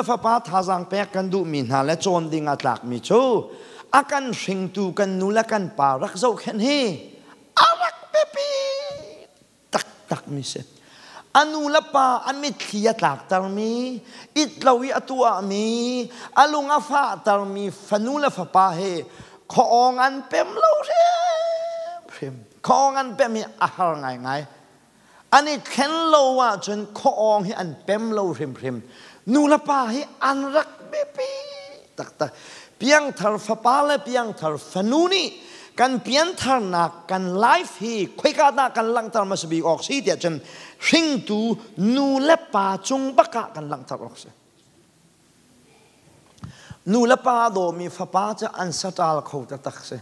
le fapa thazaang pek kan duhmi hna le cawn ding a tlakmi cu a kan hringtu kan nu le kan pa rak zohkhenh hi a rak biapi taktakmi si. A nu le pa a mitthli a tlaktermi, it lo i a tuahmi, a lung a fahtermi fanu le fapa hi khuaawng an pem lo hrimhrim. Khuaawng an pem hi a har ngaingai. An i thlen lo ahcun khuaawng hi an pem lo hrimhrim. Nu le pa hi an rak biapi taktak. Piangthar fapa le piangthar fanu nih kan piantharnak kan life hi khoika dah kan langhter hmasa bik awk si tiah cun hringtu nu le pa cung bak ah kan langhter awk si. Nu le pa dawmi fapa cu an saṭal kho taktak si.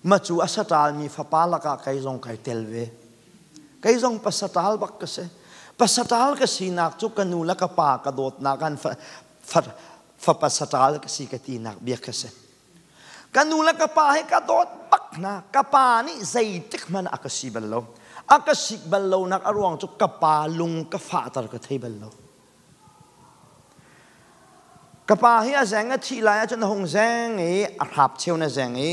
Ma cu a saṭalmi fapa lakah kei zong kai tel ve. Kei zong pasaṭal bak ka si. Pasaṭal ka sinak cu ka nu le ka pa ka dawtnak an fapa saṭal ka si ka tinak bia ka si. Ka nu le ka pa hi ka dawt bak hna. Ka pa nih zeitik hmanh a ka si bal lo. A ka sik bal lonak a ruang cu ka pa lung ka fahter ka thei bal lo. Ka pa hi a zeng a thih lai ahcun a hung zeng i a hrap cheu na zeng i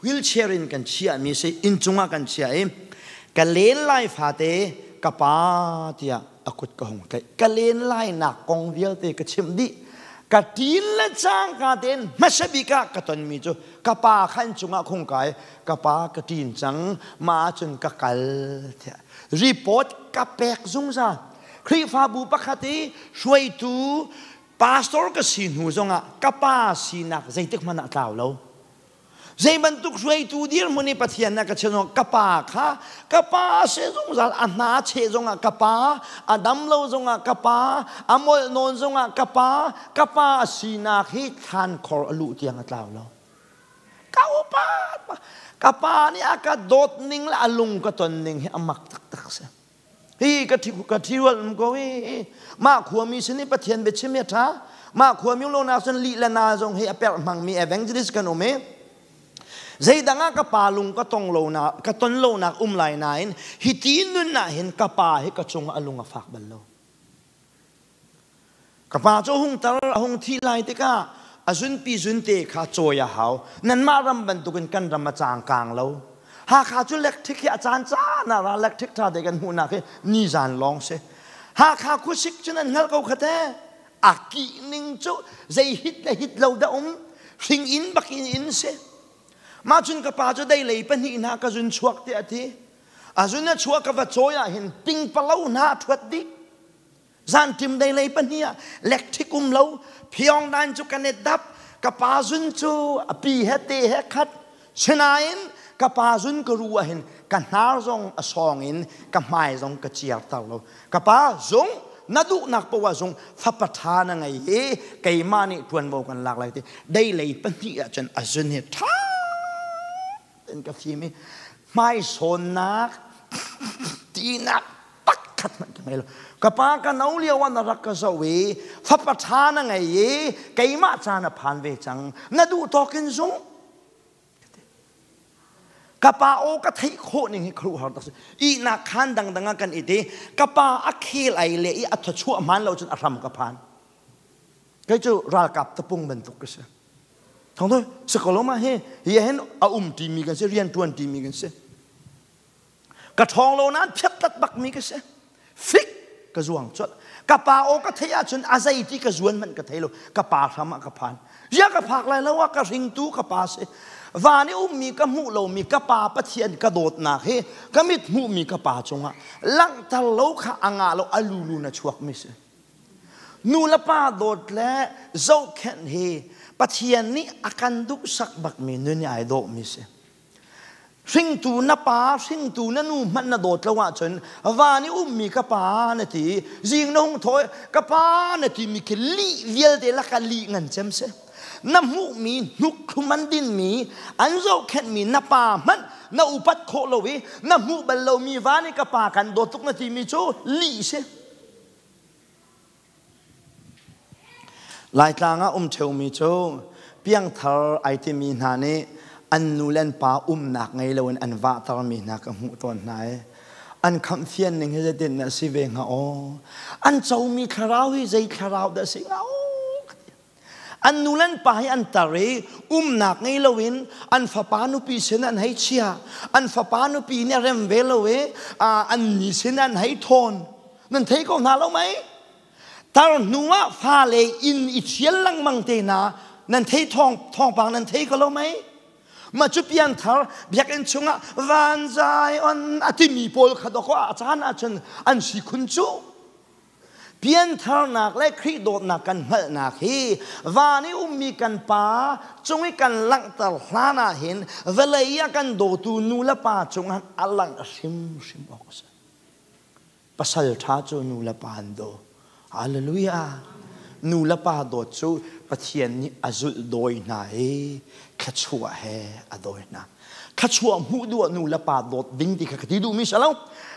wheelchair in kan chiahmi si inncung ah kan chiah i ka len lai fate ka pa tiah a kut ka hung tlaih. Ka len lai nak kong vialte ka chimh dih. Ka ṭin le cangka tein hmasa bik ah ka tonmi cu ka pa khan cungah khung kai ka pa ka ṭin cang ma ahcun ka kal tiah report ka pek zungzal. Khrihfabu pakhat i hruaitu pastor ka si hnu zongah ka pa sinak zeitik hmanh ah tlau lo. Zei bantuk hruaitu dirhmun i Pathian na ka chim zongah ka pa kha ka pa se zungzal a hna cheh zongah ka pa a dam lo zongah ka pa a molh nawn zongah ka pa ka pa sinak hi thlan khor a luh tiang a tlau lo. Ka upa ka pa nih a ka dawt ning le a lung ka ton ning hi a mak taktak si. Hi ka thi ka thi rual um ko hi mah khuami sin i Pathian biachim hi a ṭha mah khuami lo nak cun lih le na zong hi a perh hmangmi evangelist kan um i zeidang ah ka pa lung ka tong lo na ka ton lo nak um lai nain hi ti nun ah hin ka pa hi ka cung a lung a fak bal lo ka pa cu hung tar a hung thi lai tikah a zunpi zunte kha cawi a hau nanmah ram bantukin kan ram a cangkang lo Hakha cu electric hi a caan caan ah ra electric tha te kan hmuhnak hi nizan lawng si Hakha khuasik cu nan hngalh ko kha te a kih ning cu zei hit le hit lo dah um hring inn bak in inn si mah cun ka pa cu dei lei pahnih hna ka zun chuak ti a ti a zun a chuak ka va cawi ah hin pingpalo hna a thuat dih Zanṭim dei lei pahnih ah lekṭhik um lo Pyongyang cu kan i dap ka pa zun cu a pi he te he khat sinain ka pa zun ka ru ah hin ka hnar zong a sawng in ka hmai zong ka ciarter lo ka pa zung na duhnak poah zung fapa ṭha na ngei i keimah nih ṭuanvo kan lak lai ti dei lei pahnih ah cun a zun hi ṭha in ka fim i hmaisawnnak tinak pakhat hmanh ka ngei lo ka pa ka no lio ah na rak ka zoh i fapa ṭha na ngei i keimah ca na phan ve cang na duh tawk in zung ka pa aw ka theih khawh ning hi khuaruahhar tak si ihnak khaan dangdang ah kan it i ka pa a khel ai le i a thawchuah hmaan lo cun a hram ka phan kei cu ralkap tapung bantuk ka si Thong tu sakoloma hi hi hin a um timi kan si rian tuan timi kan si ka ṭhawng lo nain phiat bak mi ka si fik ka zuang colh ka pa aw ka theih ahcun a zei ti ka zuan hmanh ka thei lo ka pa hram ah ka phan ria ka phak lai lo ah ka hringtu ka pa si van i ummi ka hmuh lomi ka pa Pathian ka dawtnak hi ka mit hmuhmi ka pa cungah langhter lo kha a ngah lo a lulu na chuak mi si Nu le pa dawt le zohkhenh hi Pathian nih a kan duhsak bakmi nun i ai dawhmi si. Hringtu na pa, hringtu na nu hmanh na dawt lo ahcun van i ummi ka pa na ti, zing na hung thaw ka pa na timi khi lih vialte laka lih ngan cem si. Na hmuhmi hnuk thlum an dinmi, an zohkhenhmi na pa hmanh na upat khawh lo i na hmuh bal lomi van i ka pa kan dawt tuk na timi cu lih si. Laitlang ah um ṭheumi cu piangthar ai timi hna nih an nu le an pa umnak ngei loin an vahtermi hna ka hmuh tawn hna i an khamhfian ning hi zeitin dah si ve hnga aw? An comi thlarau hi zei thlarau dah si hnga aw? An nu le an pa hi an tar i umnak ngei loin an fapa nupi sin an hei chia. An fapa nupi nih a rem ve lo i an ni sin an hei thawn. Nan thei ko hna lo mei? Tar hnu ah fale inn i thial lengmang te hna nan thei thawngpang nan thei ko lo mei? Ma cu pianthar biakinn chungah van Zion a timi pawl kha dawkaw a caan ahcun an si khun cu. Piantharnak le Khrih dawtnak kan hngalhnak hi van i ummi kan Pa cung i kan langhter hlan ah hin vawlei ah kan dawtu nu le pa cungah a langh hrimhrim awk a si. Pasal ṭha cu nu le pa an daw. Hallelujah! Nu le pa dawt cu Pathian nih a zulh dawi hna i thluachuah he a dawi hna. Thluachuah hmuh duh ah nu le pa dawt ding ti kha ka ti duhmi si lo.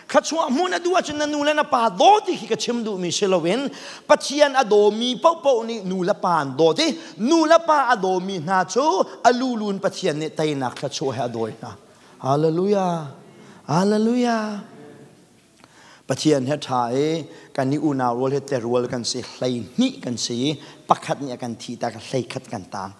Thluachuah hmuh na duh ahcun na nu le na pa daw ti khi ka chim duhmi si loin Pathian a dawmi paohpaoh nih nu le pa an dawt i nu le pa a dawmi hna cu a lulun Pathian nih teinak thluachuah he a dawi hna. Hallelujah! Hallelujah! Pathian he ṭha i kan i unau rual he terual kan si, 12 kan si i pakhat nih a kan thih tak 11 kan tang.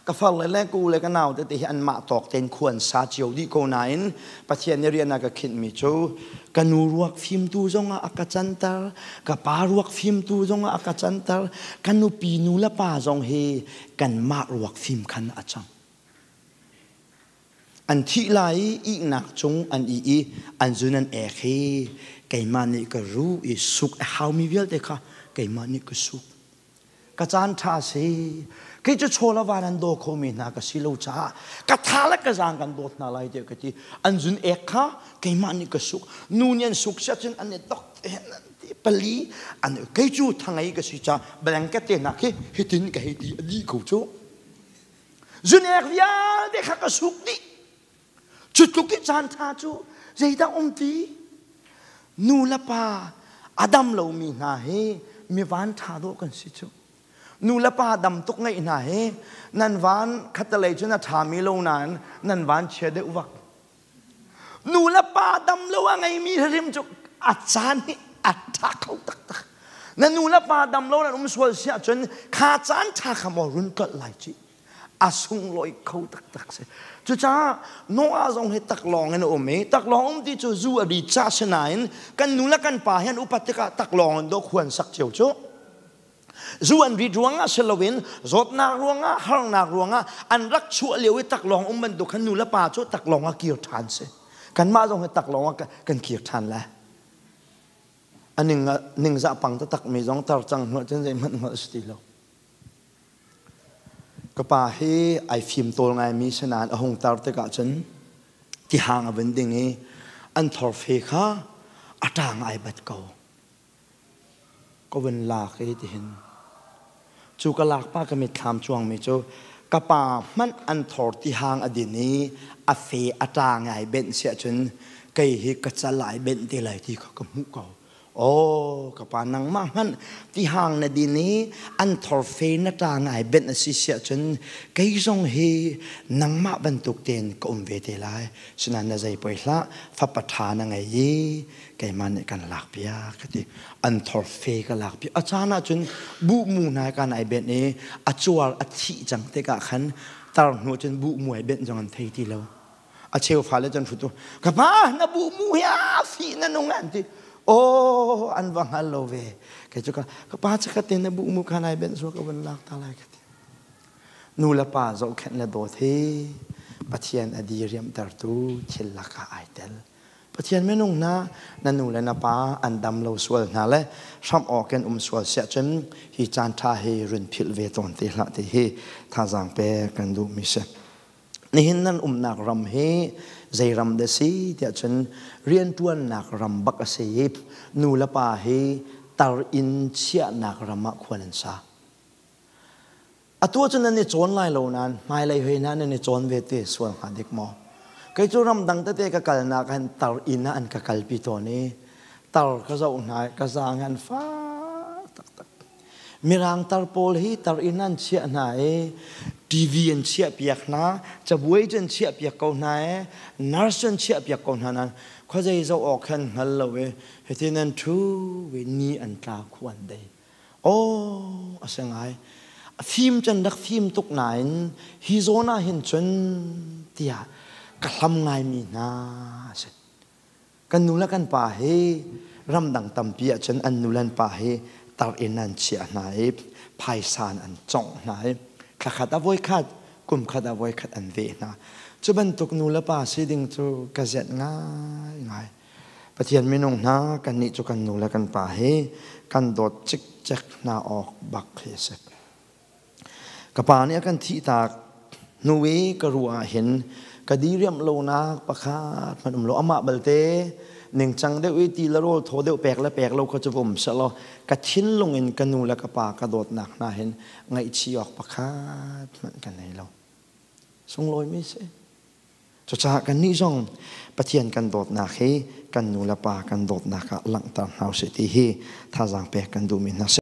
Ka far le le ku le ka nau tete hi anmah tawk tein khua an sa cio dih ko nain Pathian nih rian a ka khinhmi cu ka nu ruak fimtu zongah a ka canter, ka pa ruak fimtu zongah a ka canter, ka nupi nu le pa zong hi kanmah ruak fim khan a cang. An thih lai i ihnak cung an ih i an zun an ek hi keimah nih ka ruh i suk a haumi vialte kha keimah nih ka suk. Ka caan ṭha si. Kei cu chaw le van an daw khomi hna ka si lo caah ka tha le ka zaang kan dawt hna lai tiah ka ti. An zun ek kha keimah nih ka suk. Nu nih an suk siah cun an i dok te pali an kei cu thangei ka si caah blanket te hna khi hitin ka hei ti a dih ko cu. Zunek vialte kha ka suk dih. Cu tluk i caan ṭha cu zeidah um ti? Nu le pa a dam lomi hna hi mi van ṭha dawh kan si cu. Nu le pa dam tuk ngeih hna hi nan van khattelei cun a ṭhami lo nain nan van chia deuh vak. Nu le pa dam lo a ngeimi hrim cu a caan hi a ṭha kho taktak. Na nu le pa dam lo nan um sual si ahcun kha caan ṭha kha maw run tlolh lai ci. A sunglawi kho taktak si. Cucaah Noah zong hi taklawng in a um i taklawng um ti cu zu a ri ca si nain kan nu le kan pa hi an upat tikah taklawng in dawh khuan sak cio cu. Zu an rit ruangah si loin zawtnak ruangah harnak ruangah an rak chuah lio i taklawng um bantuk khan nu le pa cu taklawng ah kir ṭhan si. Kanmah zong hi taklawng ah kan kir ṭhan lai. A ning ningzah pang taktak mi zong tar cang hnuah cun zeihmanh hngalh si ti lo. Ka pa hi ai fim tawl ngaimi si nain a hung tar tikah cun tihang a vun ding i an thorfe kha a ṭang ai bat ko. Ka vun lak i tihin cu ka lak pa ka mitthlam cuangmi cu ka pa hmanh an thor tihang a din i a fe a ṭa ngai benh si ahcun kei hi ka cal ai benh te lai ti kha ka hmuh ko. Aw ka pa nangmah hmanh tihang na din i an thor fe na ṭa ngai benh a si si ahcun kei zong hi nangmah bantuk tein ka um ve te lai. Sinain na zei poi hlah fapa ṭha na ngei i keimah nih kan lak piak ka ti an thor fe ka lak piak a caan ah cun buh mu hna kan ai benh i a cuar a thih cang tikah khan tar hnu cun buh mu ai benh zong an thei ti lo a cheu fale cun hrutu ka pa na buh mu hi a fi na nung an ti oh an va hngal lo ve kei cu ka ka pa chakhat te na buh mu khan ai benh so ka vun lak ta lai ka ti nu le pa zohkhenh le dawt hi Pathian a diriamtertu thil lakah ai tel Pathian minung hna na nu le na pa an dam lo sual hna le hramh awk in um sual siah cun hi caan ṭha hi run philh ve tawn te hlah ti hi thazaang pek kan duhmi si. Nihin nan umnak ram hi zei ram dah si tiah cun rianṭuannak ram bak a si i nu le pa hi tar in chiahnak ram ah khua nan sa. Atu cun nan i cawn lai lo nain hmailei hoi hna nan i cawn ve te sual hnga dik maw? Kei cu ramdang tete ka kalnak han tar inn ah an ka kalpi tawn i tar ka zoh hna i ka zaang an fak taktak. Mirang tar pawl hi tar inn an chiah hna i TV an chiah piak hna, cabuai cu an chiah piak ko hna i nurse an chiah piak ko hna nain khuazei zoh awk khan hngal lo i hitin an ṭhu i ni an tla khu an dei. Aw, a si ngai. Fim cun rak fim tuk nain hi zawn ah hin cun tiah ka hlam ngaimi hna a si. Kan nu le kan pa hi ramdang tampi ahcun an nu le an pa hi tar in an chiah hna i phaisa in an congh hna i thlakhat ah voikhat, kumkhat ah voikhat an veh hna. Cu bantuk nu le pa si ding cu ka zenh ngaingai. Pathian minung hna kannih cu kan nu le kan pa hi kan dawt cikcek hna awk bak hi a si. Ka pa nih a kan thihtak hnu i ka ruah ah hin ka diriamh lonak pakhat hmanh um lo. Amah balte ningcang deuh i ti le rawl thaw deuh pek le pek lo kha cu va um sehlaw ka thinlung in ka nu le ka pa ka dawtnak hna hin ngaihchih awk pakhat hmanh ka nei lo. Sunglawimi si. Cucaah kannih zong Pathian kan dawtnak hi kan nu le pa kan dawtnak ah langhter hna usih ti hi thazaang pek kan duhmi hna si.